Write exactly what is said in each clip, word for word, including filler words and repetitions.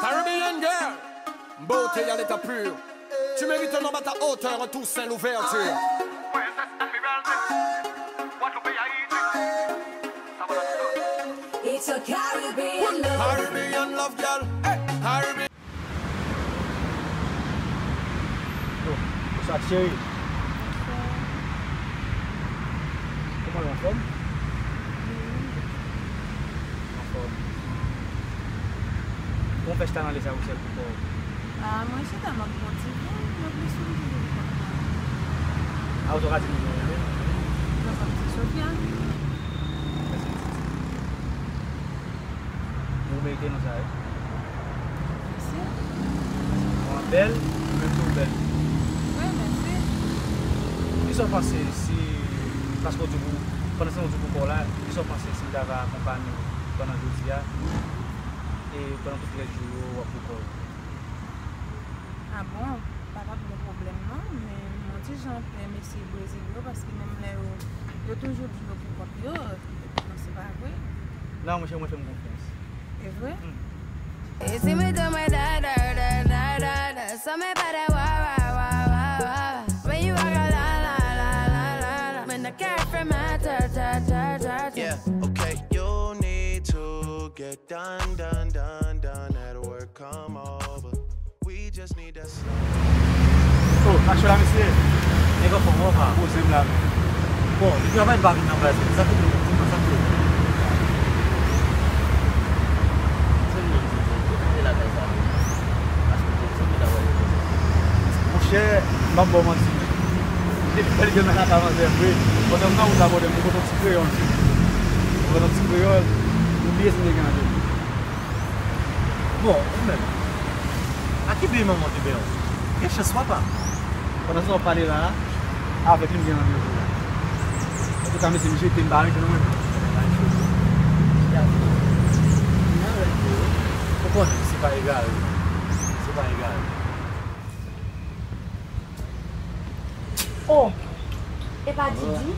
Caribbean girl, beauté à l'état pur. Tu mérites un homme à ta hauteur, un Toussaint Louverture. It's a Caribbean love. Caribbean love, girl. Hey, Caribbean. Yo, bonsoir, cheri. Kòman w ye, anfòm? Anfòm. Kòman w fè chita nan lè sa ou sèl pou kò w? Ah, mwen chita, m ap pran ti van, m ap li sou m toujou pou kò m. Ah, ou t ap di m non, wi. Mwen p ap di Sofia. Mèsi, Titi. Ou merite non sa, wi. Mèsi. Ou bèl, ou menm tou ou bèl. Wi, mèsi. Kisa w panse si, paske w di pou, pandan se tan w di pou kò w la, kisa w panse si m ta va akonpanye w pandan jodi a, e pandan tout rès jou yo, w ap pou kò w? Ah bon, pa t ap gen pwoblèm non, men m yon ti jan pè mesye Brezil yo, paske menm lè yo, yo toujou di yo pou kont yo, non, se pa vre. Non, monchè, mwen fè m konfyans. E vre? Hmm. E si mwen di mwen da, da, da, da, da, da, sa mwen pa da, wa, wa, wa, wa, wa. When you walk a la, la, la, la, la, la. When the cat from my ta, ta, ta, ta. Yeah, okay. You need to get done, done, done, done at work, come over. We just need that slow. Oh, mache la, mesye. Nèg anfòm, ou anfòm? Poze m la, men. Bon, depi anvan m pa vin nan baz, sa ki vin, di mwen sa ki. Monchè, m ap ba w manti. Depi m pral gen nan kaka manzè vre, pandan m nan wout la, pandan m kontan ti kreyòl, tou. Ou konn ti kreyòl, ou bliye si m te gen randevou. Bon, ou menm, a ki peyi manman w te benyen w? Gen chans papa. Pandan w ap pale la a, avèk li m gen randevou la. Antouka, mesye, m jete m pa rete non, mwen. Ou konnen, se pa egare. Se pa egare. Oh, e pa Didi?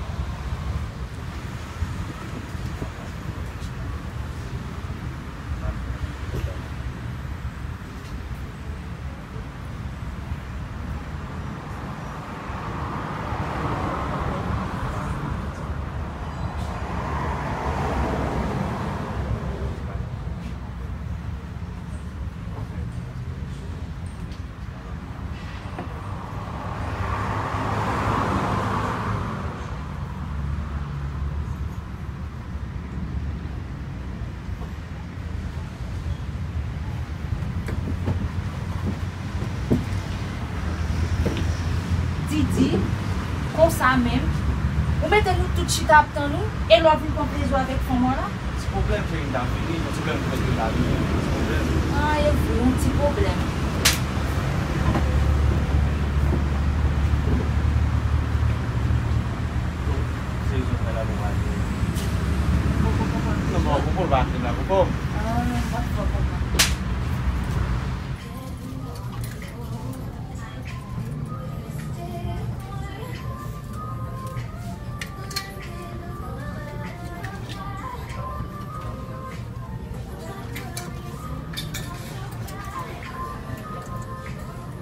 Didi, konsa menm, ou mete nou tout chita ap tann ou, e lè w vin pran plezi w avèk fanm ou la? Ti pwoblèm, cheri, m ta vini. Yon ti pwoblèm ki fè ke m ta vini. Yon ti pwoblèm. Ah, e vre, yon ti pwoblèm. Se rezon fè la pou pale. Poko konprann. Non, non, poko l pa achte la, poko. Ah, non, pa fò konprann.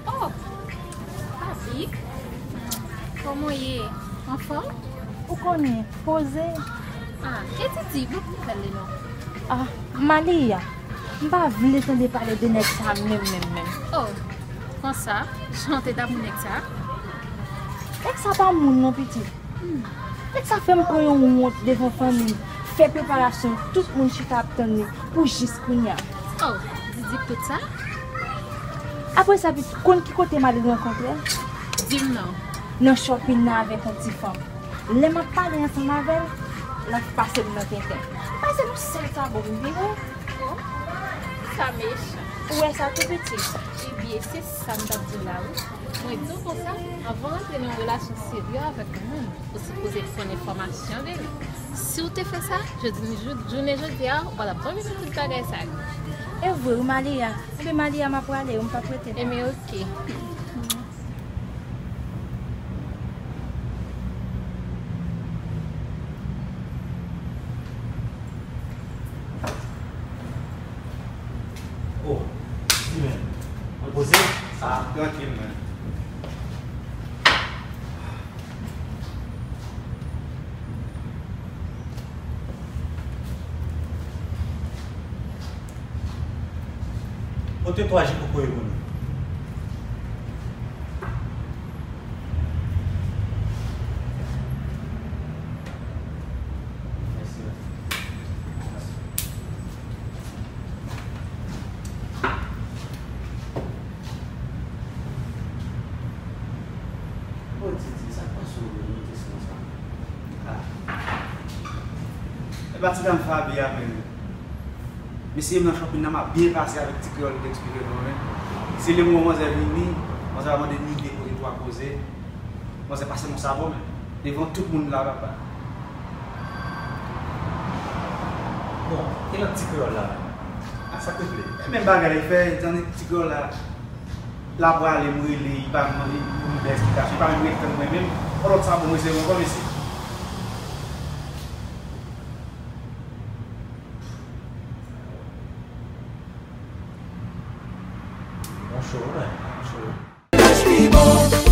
Oh, Papik, kòman w ye? Anfòm? Ou konnen, poze. Ah, e Didi, bon nouvèl li non? Ah, Malia, m pa vle tande pale de nèg sa menm, menm, menm. Oh, konsa, jan w te damou nèg sa? Nèg sa pa moun non, pitit. Nèg sa fè m pran yon wont devan fanmi m, fè preparasyon, tout moun chita ap tann li pou jis kounye a. Oh, Didi k tout sa? Apre sa, pitit, konn ki kote m al rankontre l? Di m non. Nan shopping nan avèk yon ti fanm. Lè m ap pale ansanm avè l, l ap pase m nan tenten. Pase m yon sèl sabò, m vire. Oh, sa mechan. Ou wè sa tou, pitit? Ebyen, se sa m t ap di w la, wi. Mwen di w konsa, anvan w antre nan yon relasyon serye avèk yon moun, ou sipoze konn enfòmasyon de li. Si w te fè sa, jodi, jou-, jounen jodi a, ou pa t ap janm jwenn tout bagay sa yo. E vre, wi, Malia. Ebyen, Malia, m ap prale, wi, m p ap rete la. Ebyen, oke. Oh, Ah, trankil, man. Pote twa ji koko yo pou nou. Mèsi. Mèsi. Bon, Didi, sa k pase w menm, nou te konsa? Ah. E pa ti dam Fabi a menm. Mesye m nan shopping nan, m ap byen pase avèk ti kreyòl li te eksplike nou an, men se le moman manzè vini, manzè va mande n ide kote twa koze. Manzè pase m yon sabò, men devan tout moun la, papa. Bon, e lòt ti kreyòl la menm? A sa k te vle? E menm bagay la, li fè, tande ti kreyòl la, l ap prale, m rele, li pa menm, li pou m bay esplikasyon, li pa menm ret tann mwen menm. Yon lòt sabò m resevwa ankò, mesye. Bon show, wi, bon show.